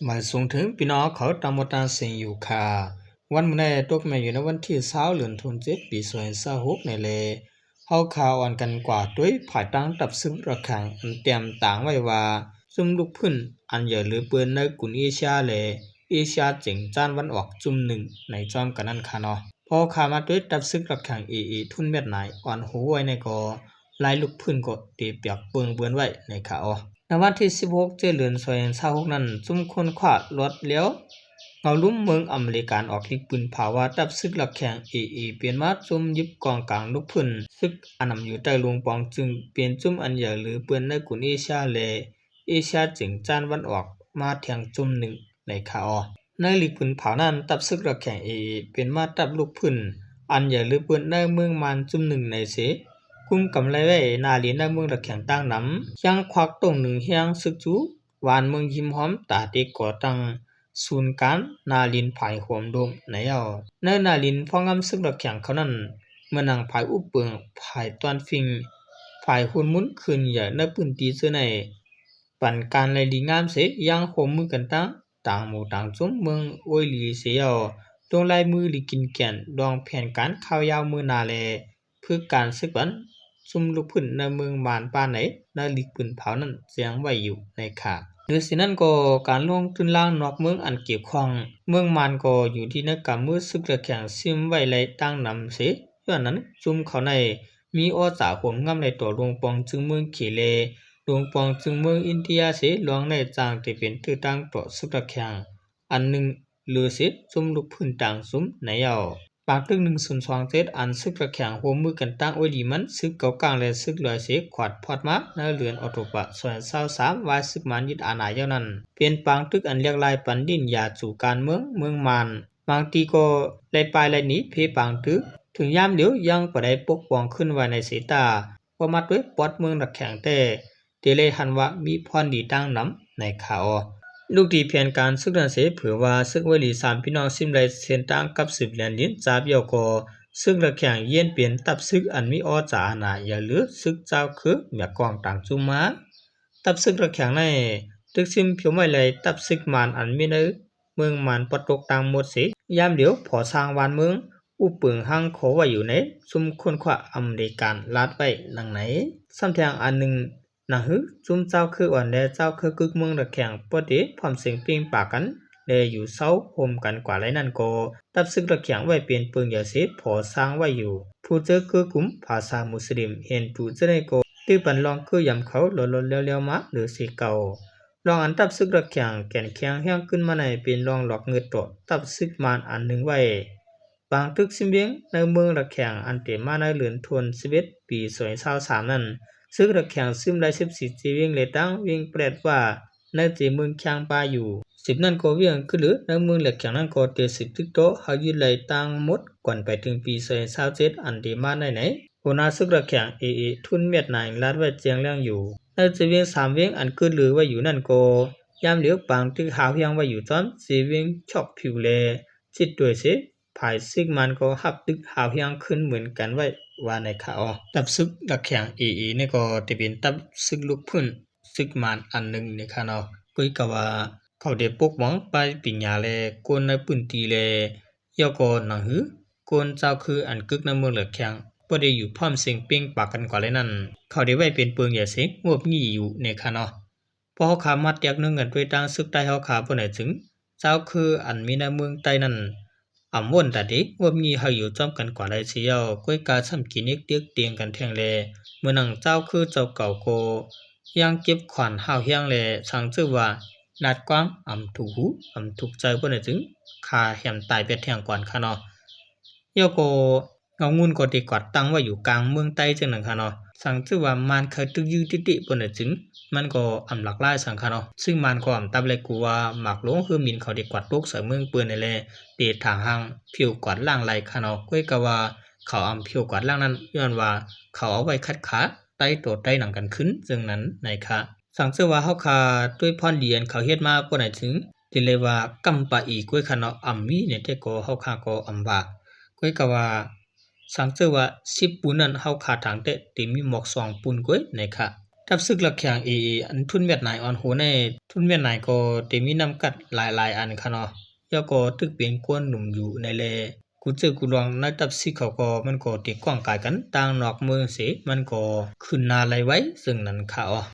ມາສົ່ງເຖິງພີ່ນ້ອງເຂົາຕາມໝົດຕາມເສງຢູ່ຄ່າ. ວັນມື້ໃນຕົກແມ່ນຢູ່ໃນວັນທີຊາວ ເດືອນທັນວາ ປີສອງພັນຊາວຫົກນີ້ແຫຼະ. ເຮົາຂ້າອ່ອນກັນກວ່າດ້ວຍພາຍໃຕ້ຕັບຊຶກຣະແຄງ ອັນແຕ້ມຕ່າງໄວ້ວ່າ ຊຸມລຸກຟື້ນອັນໃຫຍ່ເຫຼືອເກີນໃນກຸນເອເຊຍ ແລະ ເອເຊຍເຈັງຈານວັນອອກຈຸ່ມໜຶ່ງໃນຈອມກັນນັ້ນຄ່າເນາະ. ພໍຂ້າມາດ້ວຍຕັບຊຶກຣະແຄງ ເອເອ ທຸນແມັດນາຍ ອ່ອນໂຮໄວ້ໃນກໍ ລາຍລຸກຟື້ນກໍເຕປຽກເປິງເບີນໄວ້ໃນຂາອອກ. ໃນວັນທີສິບຫົກ ເດືອນທັນວາ ສອງພັນຊາວຫົກນັ້ນ, ຊຸມຄົ້ນຄວ້າລອດແລ້ວ ເງົາລຸ່ມເມືອງອາເມລິກັນອອກລິກປືນເຜົາວ່າ ຕັບຊຶກຣະແຄງ ເອເອ ປ່ຽນມາຈຸ່ມຍຶດກອງກາງລຸກຟື້ນຊຶກອັນນຳຢູ່ໃຕ້ຫຼວງປອງ ຈຶ່ງເປັນຈຸ່ມອັນໃຫຍ່ເຫຼືອເກີນໃນກຸນເອເຊຍ ແລະ ເອເຊຍເຈັງຈານວັນອອກມາແທງຈຸ່ມໜຶ່ງໃນຂາອອກ. ໃນລິກປືນເຜົານັ້ນ, ຕັບຊຶກຣະແຄງ ເອເອ ເປັນມາຕັບລຸກຟື້ນອັນໃຫຍ່ເຫຼືອເກີນໃນເມືອງມານຈຸ່ມໜຶ່ງໃນເສ ກຸມກຳໄລໄວ້ໜ້າລິນໃນເມືອງຣະແຄງຕັ້ງນຳ, ຍັງຄວັກຕົງໜຶ່ງແຮງຊຶກຈູ ຫວ່ານເມືອງຮິມຮ່ອມ ຕາເຕະກໍ່ຕັ້ງສູນກາງໜ້າລິນພາຍໂຮມໂດມໃນເອົາ. ໃນໜ້າລິນພວກງາມຊຶກຣະແຄງເຂົານັ້ນ ເມືອງນາງພາຍອຸບເປິງ ພາຍຕອນຟິງ ພາຍຮຸ່ນມຸນຂຶ້ນໃຫຍ່ໃນພື້ນທີ່ເທື່ອໃນ ປັນການໄລ່ລີງາມເສ ຍັງຮ່ວມມືກັນຕັ້ງ ຕ່າງໝູ່ຕ່າງຊຸມເມືອງໂອຍຫຼີເສຍ ລົງລາຍມືລີກິນແກ່ນ ດອງແຜນການຂ່າວຍາວມື້ໜ້າ ແລະ ຝຶກການຊຶກປັນຊຸມລຸກຟື້ນໃນເມືອງມານປານໃດ ໃນລິກປືນເຜົານັ້ນແຈ້ງໄວ້ຢູ່ໃນຂາ. ໂດຍສະນັ້ນກໍ ການລົງທຶນລາງນອກເມືອງອັນກ່ຽວຂ້ອງ ເມືອງມານກໍຢູ່ທີ່ໃນກຳມືຊຶກຣະແຄງຊຶມໄວ້ໄລ່ຕັ້ງນຳເສ. ຍ້ອນນັ້ນ ຊຸມເຂົາໃນມີອໍຈາໂຫມງາມໄລ່ຕໍ່ຫຼວງປອງຈຶ່ງເມືອງເຂ ແລະ ຫຼວງປອງຈຶ່ງເມືອງອິນເດຍເສ ລອງໃນຈ້າງທີ່ເປັນຕື້ຕັ້ງຕໍ່ຊຶກຣະແຄງອັນໜຶ່ງ ຫຼືເສ ຊຸມລຸກຟື້ນຕ່າງຊຸມໃນເອົາ. ປາງຕຶກໜຶ່ງສູນສອງເຈັດ ອັນຊຶກຣະແຄງຮ່ວມມືກັນຕັ້ງໂອຍລີມັນ ຊຶກເກົາກາງ ແລະ ຊຶກລອຍເສ ຂວາດພອດມາໃນເດືອນອອກໂຕບາ ສອງພັນຊາວສາມ ວ່າຊຶກມານຍຶດອານາຍາວນັ້ນ ເປັນປາງຕຶກອັນລຽກລາຍປັນດິນຢາສູ່ການເມືອງເມືອງມານ. ບາງທີກໍໄລ່ປ່າຍໄລ່ໜີເພປາງຕຶກ ເຖິງຍາມດຽວຍັງບໍ່ໄດ້ປົກປ້ອງຂຶ້ນໄວ້ໃນເສຕາ ກໍມາດ້ວຍປອດເມືອງລະແຄງແທ້ ທີ່ໄດ້ຫັນວ່າມີພອນດີຕັ້ງນຳໃນຂາອອກ. ລູກດີແຜນການຊຶກນັ້ນເສ ເຜີຍວ່າຊຶກໄວລີສາມພີ່ນ້ອງຊິມໄລ່ເສັ້ນທາງກັບສືບແລນດິນຈາບຢາວກໍ ຊຶກລະແຄງຢຽນເປັນຕັບຊຶກອັນມີອໍຈາອານາໃຫຍ່ເຫຼືອຊຶກເຈົ້າຄືແມ່ກອງຕ່າງຈຸມມາ. ຕັບຊຶກລະແຄງໃນຕຶກຊິມພຽວໄມ້ໄລ່ຕັບຊຶກມານອັນມີໃນເມືອງມານປະຕົກຕ່າງໝົດເສ ຍາມດຽວພໍສ້າງວານເມືອງ ອຸບເປິງຮັງຂໍໄວ້ຢູ່ໃນຊຸມຄົ້ນຄວ້າອາເມລິກັນລາດໄວ້ດັ່ງໃນ. ຊ້ຳແທງອັນໜຶ່ງ ໜັງຫືຊຸມເຈົ້າຄືອ່ອນ ແລະ ເຈົ້າຄືກຶກເມືອງລະແຄງ ປະເດພ້ອມເສັງເປັ່ງປາກັນ ແລະ ຢູ່ເຊົາໂຮມກັນກວ່າໄລນັ້ນກໍ ຕັບຊຶກລະແຄງໄວ້ເປັນເປິງໃຫຍ່ເສ ພໍສ້າງໄວ້ຢູ່ ຜູ້ເຈີຄືກຸ່ມພາສາມຸສລິມ ຮິນດູ ຈະໄດ້ກໍ ຖືປັນລອງຄືຢຳເຂົາຫຼອດໆແລ້ວໆມາເຫຼືອເສເກົ່າ. ລອງອັນຕັບຊຶກລະແຄງແກ່ນແຂງແຮງຂຶ້ນມາໃນ ເປັນລອງຫຼອກເງືອດຕໍ່ຕັບຊຶກມານອັນໜຶ່ງໄວ້. ບາງຕຶກຊິມວຽງໃນເມືອງລະແຄງ ອັນເຕມາໃນເດືອນທັນວາ ສິບເອັດ ປີສອງພັນຊາວສາມນັ້ນ ຊຶກລະແຄງຊິມໄລ່ສິບສີ່ເຈວຽງ ແລະ ຕັ້ງວຽງແປດວ່າ ໃນເຈເມືອງຄຽງປາຢູ່. ສິບນັ້ນກໍວຽງຄືເຫຼືອໃນເມືອງລະແຄງນັ້ນກໍເຕສືບຕຶກຕໍ່ ຫາກຍຶດໄລ່ຕັ້ງໝົດກ່ອນໄປເຖິງປີສອງພັນຊາວເຈັດ ອັນເຕມາໃນໃນ ຫົວໜ້າຊຶກລະແຄງ ເອເອ ທຸນແມັດນາຍ ລາດໄວ້ແຈ້ງແລງຢູ່. ໃນເຈວຽງສາມວຽງອັນເກີດເຫຼືອໄວ້ຢູ່ນັ້ນກໍ ຍາມດຽວປາງຕຶກຫາວແຮງໄວ້ຢູ່ຈອມ ເຈວຽງຊອກຜິວ ແລະ ຈິດດ້ວຍເສ ຝ່າຍຊຶກມານກໍຮັບຕຶກຫາວແຮງຂຶ້ນເໝືອນກັນໄວ້ວ່າໃນຂາອອກ. ຕັບຊຶກລະແຄງ ເອເອ ນີ້ກໍໄດ້ເປັນຕັບຊຶກລຸກຟື້ນຊຶກມານອັນໜຶ່ງໃນຂາເນາະ. ກໍຄືກັບວ່າເຂົາໄດ້ປົກປ້ອງປາຍປີຍາ ແລະ ຄົນໃນພື້ນທີ່ ແລະ ຍາວກໍໜັງຫື ຄົນເຈົ້າຄືອັນກຶກໃນເມືອງລະແຄງ ບໍ່ໄດ້ຢູ່ພ້ອມເສັງເປັ່ງປາກັນກວ່າໄລນັ້ນ ເຂົາໄດ້ໄວ້ເປັນເປິງໃຫຍ່ເສ ງວບງີ້ຢູ່ໃນຂາເນາະ. ພວກເຮົາຂ້າມາແຕກໜຶ່ງກັນດ້ວຍທາງຊຶກໃຕ້ເຮົາຂ້າບໍ່ໄດ້ຈຶ່ງ ເຈົ້າຄືອັນມີໃນເມືອງໃຕ້ນັ້ນ ອຳວົນຕາເດ ງວບງີ້ໃຫ້ຢູ່ຈອມກັນກວ່າໄລເສຍ ກ້ອຍກາຊ້ຳກິນເນັກຕຽກຕຽງກັນແທ່ງແລ ເມື່ອນັ້ນເຈົ້າຄືເຈົ້າເກົ່າກໍຍັງເຈັບຂວັນຫ້າວແຮງແລ ສັງຈື່ວ່າລາດຄວາມອຳທຸກຫູ ອຳທຸກໃຈບໍ່ໄດ້ຈຶ່ງ ຂ້າແຮມຕາຍແປດແຫ່ງກ່ອນຂະເນາະ. ແລ້ວກໍ ເງົາງຸ່ນກໍໄດ້ກວາດຕັ້ງໄວ້ຢູ່ກາງເມືອງໃຕ້ຈັ່ງນັ້ນຂະເນາະ. ສັງຈື່ວ່າມານໄຄຕຶກຢື້ຕິຕິບໍ່ໄດ້ຈຶ່ງ ມັນກໍອຳຫຼາກຫຼາຍສັງຂະເນາະ. ຊຶ່ງມານກໍອຳຕັບແລະກູວ່າໝາກຫຼວງເຮີມິນເຂົາໄດ້ກວາດຕົກໃສ່ເມືອງເປີ້ນນັ້ນແລ ໄດ້ຖາງຫາງຜິວກວາດລ້າງໄລ່ຂະເນາະ. ກ້ອຍກາວ່າເຂົາອຳຜິວກວາດລ້າງນັ້ນ ຍ້ອນວ່າເຂົາເອົາໄວ້ຂັດຂາໄຕຕໍ່ໄຕນຳກັນຂຶ້ນ ຈັ່ງນັ້ນນາຍຂະ. ສັງເຈື່ອວ່າເຮົາຂ້າດ້ວຍພອນດີອັນເຂົາເຮັດມາບໍ່ໄດ້ຈຶ່ງ ທີ່ເລີຍວ່າກຳປະອີກກ້ອຍຂະເນາະ ອຳມີໃນແຕ່ກໍເຮົາຂ້າກໍອຳວ່າ ກ້ອຍກາວ່າ ສັງເຈື່ອວ່າສິບປູນນັ້ນເຮົາຂ້າທາງແຕ່ ເຕັມມີໝອກສອງປູນກ້ອຍນາຍຂະ. ກັບເຊິ່ງລັກແຂ່ງ ເອເອ ອັນທຸນຫວຽດນາມອ່ອນໂຫນໃນ ທຸນຫວຽດນາມກໍໄດ້ມີນຳກັດຫຼາຍໆອັນຂະເນາະ ແລ້ວກໍຕຶກເປັນກວນໜຸ່ມຢູ່ໃນແລ ກູເຈີກູລອງໃນຕັບຊິກເຂົາກໍ ມັນກໍໄດ້ກ້ອງກາຍກັນຕ່າງນອກເມືອງເສ ມັນກໍຂຶ້ນໜ້າໄຫຼໄວເຊິ່ງນັ້ນຂະເນາະ.